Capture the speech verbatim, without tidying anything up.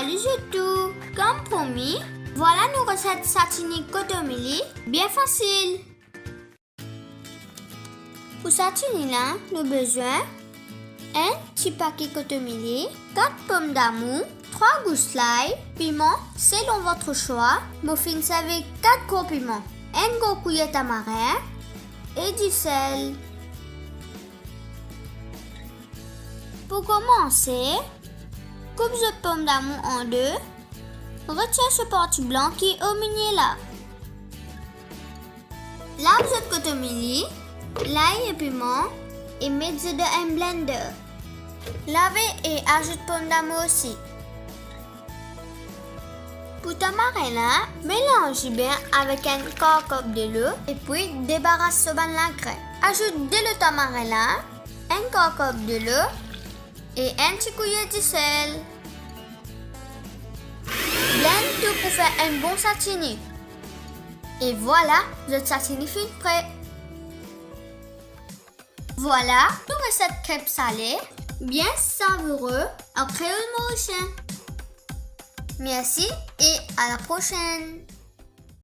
Salut zot tou! Kom promi, vwala nou reset satini kotomili, bien fasil. Pou satini la, nou bizin enn ti pake kotomili, kat pomdamour, trwa gous lay, piman selon vot swa. Mo finn servi kat gro piman, enn gro kouyer tamarin e disel. Pou koumanse, koup zot pomdamour an de, retir so parti blan ki omilie la. Lav zot kotomili, lay e piman e met zot dan enn blender. Lave e azout pomdamour osi. Pou tamarin la, melanz li bien avek enn kar kop delo, epi debaras so bann lagrin. Azout delo tamarin la, enn kar kop delo e enn ti kouyer disel. Blend tou pou fer enn bon satini. E vwala, zot satini finn pre. Vwala, nou reset krep sale, bien savoure, an kreol morisien. Mersi e a la prosenn.